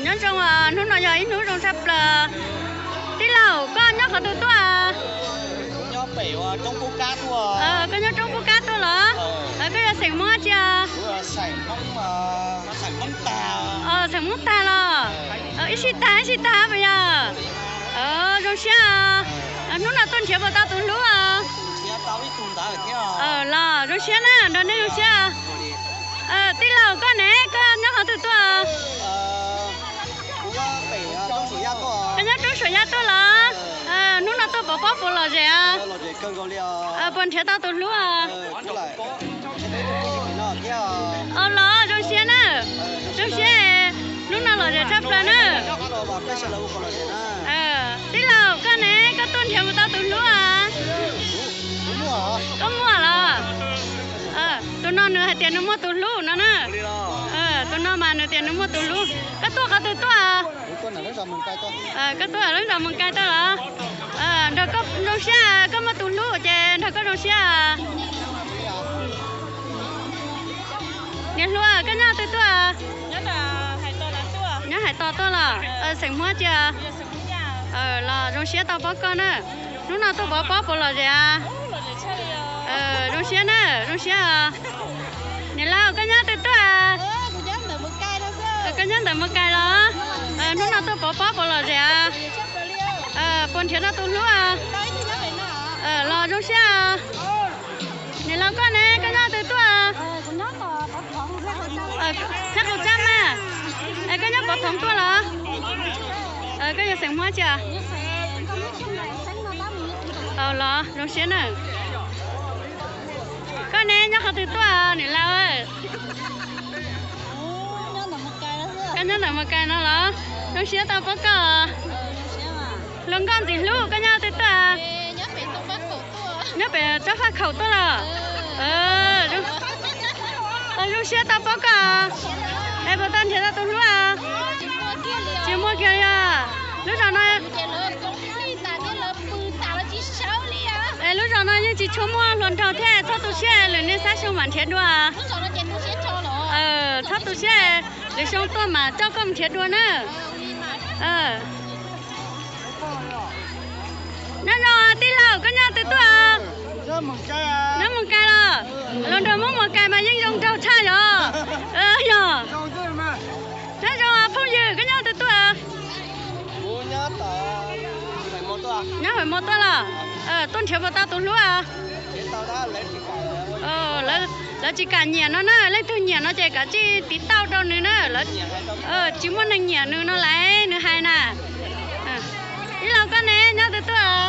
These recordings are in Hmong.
Nyob zoo, hnub no yog ib hnub zoo tshaj plaws. Tij laug, koj nyob qhov twg tuaj? Koj nyob roob Pub Kab tuaj los? Koj yog xeem Hmoob tsi? Xeem Hmoob tag los? Ib sij tag ib sij tag puas yog? Zoo siab. Hnub no tuaj nrhiav puas tau tus hlub? Los zoo siab na, nrog nej zoo siab. Tij laug, koj ne, koj nyob qhov twg tuaj? Koj nyob roob Suam Yaj tuaj los? Hnub no tuaj pov pob puas lom zem? Puas nrhiav tau tus hlub? Los zoo siab na, zoo siab, hnub no lom zem tshaj plaws na. Tij laug, koj ne, koj tuaj nrhiav puas tau tus hlub? Koj muaj los? Tus no nws hais tias nws muaj tus hlub no na. Tus no mas nws tias nws muaj tus hlub. Koj tuaj qhov twg tuaj? Koj tuaj lub zos Moos Kais tuaj los? Nrog koj zoo siab, koj muaj tus hlub ces nrog koj zoo siab. Niam hluas, koj nyob twg tuaj? Nyob Hais Tos tuaj los? Xeem Hmoob tsi? Los zoo siab tau paub koj na. Hnub no tuaj pov pob puas lom zem? Zoo siab na, zoo siab. Niam laus, koj nyob twg tuaj? Koj nyob ntawm Moos Kais los? Hnub no tuaj pov pob puas lom zem? Puas nrhiav tau tus hlub? Los zoo siab. Niam laus, koj ne, koj nyob twg tuaj? Thab Qus Tsab mas. Koj nyob Pov Thoov tuaj los? Koj yog xeem Hmoob tsi? Los zoo siab na. Koj ne, nyob qhov twg tuaj niam laus? Koj nyob ntawm Moos Kais no los? Zoo siab tau paub koj. Hluas nkauj ntxim hlub, koj nyob twg tuaj? Nyob pem Tsob Faj Khaum tuaj los? Zoo siab tau paub koj. Es puas tau nrhiav tau tus hlub? Tsis muaj kiag li os. Lub zos no, es lub zos no yeej tsis tshua muaj hluas nraug thiab, txhob tu siab, lwm niaj xab xyoo mam nrhiav dua. Txhob tu siab, lwm xyoo tuaj mam coj koj mus nrhiav dua na. Nyob zoo tij laug, koj nyob twg tuaj? Nyob Moos Kais los? Los nrog Hmoob Moos Kais mas yeej zoo nraug tshaj yog. Yog. Nyob zoo phooj ywg, koj nyob twg tuaj? Nyob Hauv Mos tuaj los? Tuaj nrhiav puas tau tus hlub? Lawv tsis kam nyiam no na, leej twg nyiam no ces kav tsij tiv tauj rau nws na. Tsis muaj neeg nyiam nws no lawm, nws hais na. Tij laug, koj ne, nyob twg tuaj?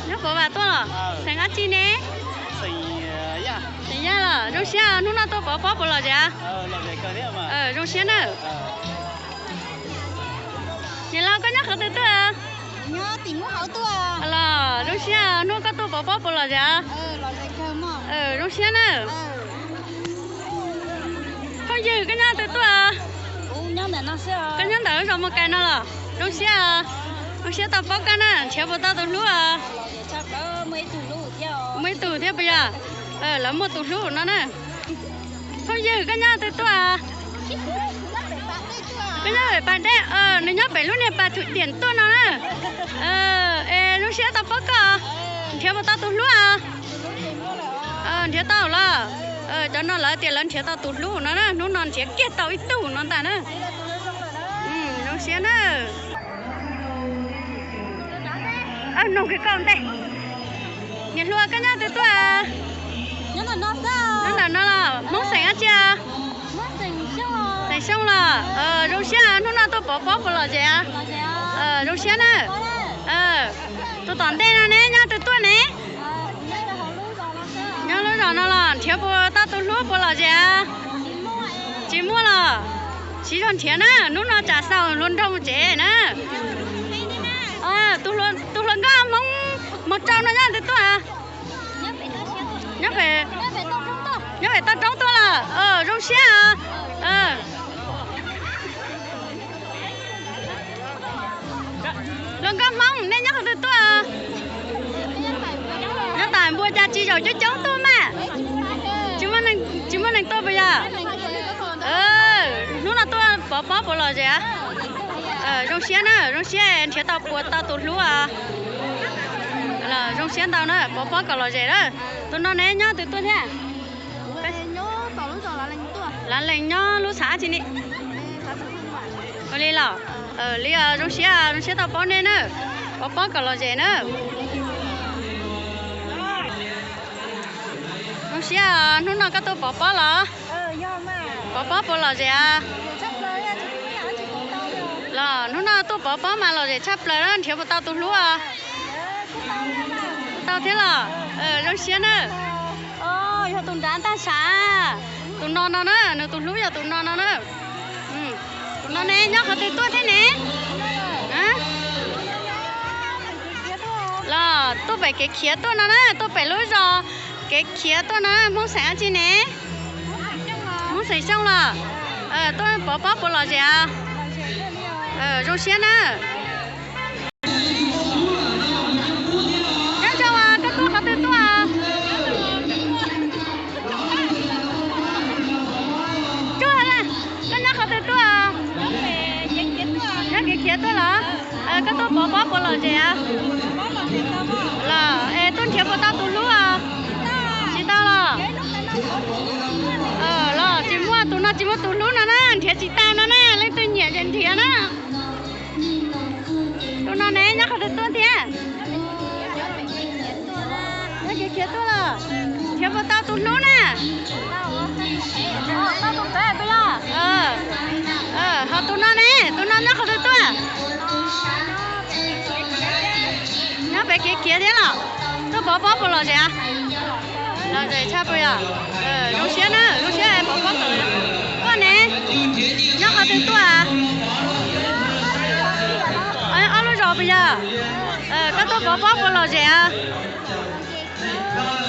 Nyob Pov Vas tuaj los? Xeem dab tsi ne? Xeem Yaj los? Zoo siab, hnub no tuaj pov pob puas lom zem? Zoo siab na. Niam laus, koj nyob qhov twg tuaj? Los zoo siab, hnub koj tuaj pov pob puas lom zem? Zoo siab na. Phooj ywg, koj nyob twg tuaj? Koj nyob ntawm lub zos Moos Kais no los? Zoo siab, zoo siab tau paub koj na, nrhiav puas tau tus hlub? Muaj ib tug thiab puas yog? Lawv muaj tus hlub no na. Phooj ywg, koj nyob twg tuaj? Koj nyob pem pas dej, nws nyob pem lub niag pas thum tiam tuaj no na. Es zoo siab tau paub koj. Nrhiav puas tau tus hlub? Nrhiav tau los? Cov no lawv tias lawv nrhiav tau tus hlub no na, hnub no nrhiav kiag tau ib tug no ntag na. Zoo siab na. Nug kiag koj ntej. Niam hluas, koj nyob twg tuaj? Nyob ntawm no los? Hmoob xeem dab tsi? Xeem Xyooj los? Zoo siab, hnub no tuaj pov pob puas lom zem? Zoo siab na. Tus tom ntej no ne, nyob twg tuaj ne? Nyob lub zos no los? Nrhiav puas tau tus hlub puas lom zem? Tsis muaj los? Siv zog nrhiav na, hnub no tsam xaus hluas nraug tsev na. Tus hluas nkauj Hmoob mos rau no nyob twg tuaj? Nyob pem toj roob tuaj los? Zoo siab. Hluas nkauj Hmoob, nej nyob qhov twg tuaj? Nyob tom npua cas tsis zaum coob coob tuaj mas. Tsis muaj neeg tuaj puas yog? Hnub no tuaj pov Puas lom zem? Zoo siab na, zoo siab nrhiav tau puas tau tus hlub os. Zoo siab ntau na, pov pob kom lom zem na. Tus no ne nyob twg tuaj thiab? Lav Lees nyob lub xav dab tsi ni? Ua li los, li zoo siab, zoo siab tau paub nej na. Pov pob kom lom zem na. Zoo siab, hnub no koj tuaj pov pob los? Pov pob puas lom zem? Los hnub no tuaj pov pob mas lom zem tshaj plaws na, nrhiav puas tau tus hlub os? Tau thiab los? Zoo siab na. Yog tus nrad ntag sav. Tus no no na, nws tus hlub yog tus no no na. Tus no ne nyob qhov twg tuaj thiab ne? Los tuaj pem kev khiav tuaj no na, tuaj pem lub zos kev khiav tuaj no, Hmoob xeem dab tsi ne? Hmoob xeem Xyooj los? Tuaj pov pob puas lom zem? Zoo siab na. Nyob zoo, koj tuaj qhov twg tuaj? Tsuag, koj nyob qhov twg tuaj? Nyob kev khiav tuaj los? Koj tuaj pov pob puas lom zem? Los es tuaj nrhiav puas tau tus hlub? Tsis tau los? Los tsis muaj, tus no tsis muaj tus hlub no na, nrhiav tsis tau no na, leej twg nyiam ces nrhiav na. Tus no ne nyob qhov twg tuaj thiab? Nyob kev khiav tuaj los? Nrhiav puas tau tus hlub na? Tau tus pem tus yog? Ho tus no ne, tus no nyob qhov twg tuaj? Nyob pem kev khiav thiab los? Tuaj pov pob puas lom zem? Lom zem tshaj plaws yog. Zoo siab na, zoo siab pov pob. Koj ne, nyob qhov twg tuaj? Ob lub zos puas yog? Koj tuaj pov pob puas lom zem?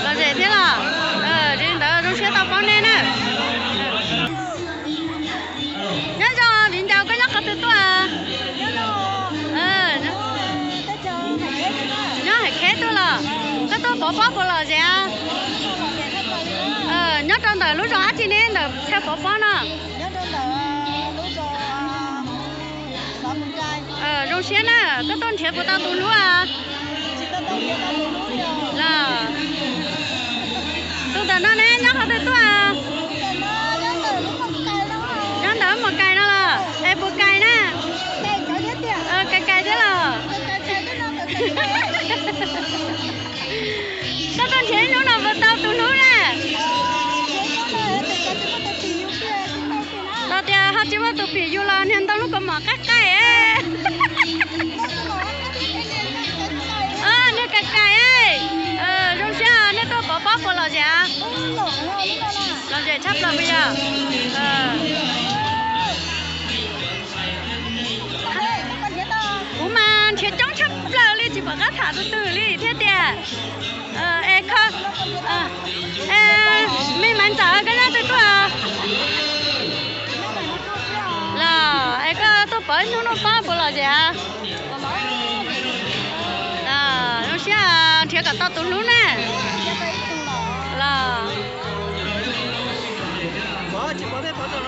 Lom zem thiab los? Li ntawd zoo siab tau paub nej na. Nyob zoo viv ncaus, koj nyob qhov twg tuaj? Nyob Hais Kheb tuaj los? Koj tuaj pov pob puas lom zem? Nyob rau ntawm lub zos dab tsi ne ntawm chaw pov pob no? Zoo siab na, koj tuaj nrhiav puas tau tus hlub? Los, tus ntawm no ne nyob qhov twg tuaj? Nyob ntawm Mos Kais no los? Es puas kais na? Kais kais thiab los? Koj tuaj nrhiav ib hnub no puas tau tus hlub na? Los tias ho tsis muaj tus phim yus los niag ntoo lub kaus mom qaij qaij. Niag kais kais, zoo siab nej tuaj pov pob puas lom zem? Lom zem tshaj plaws puas yog? Kuv mas nrhiav coob tshaj plaws li tsis pom qab tham tus twg li thiab tiag. Es kho, me Maiv Ntxawm koj nyob twg tuaj? Los es koj tuaj pov ib hnub noj pob puas lom zem? Zoo siab nrhiav kom tau tus hlub na. Los,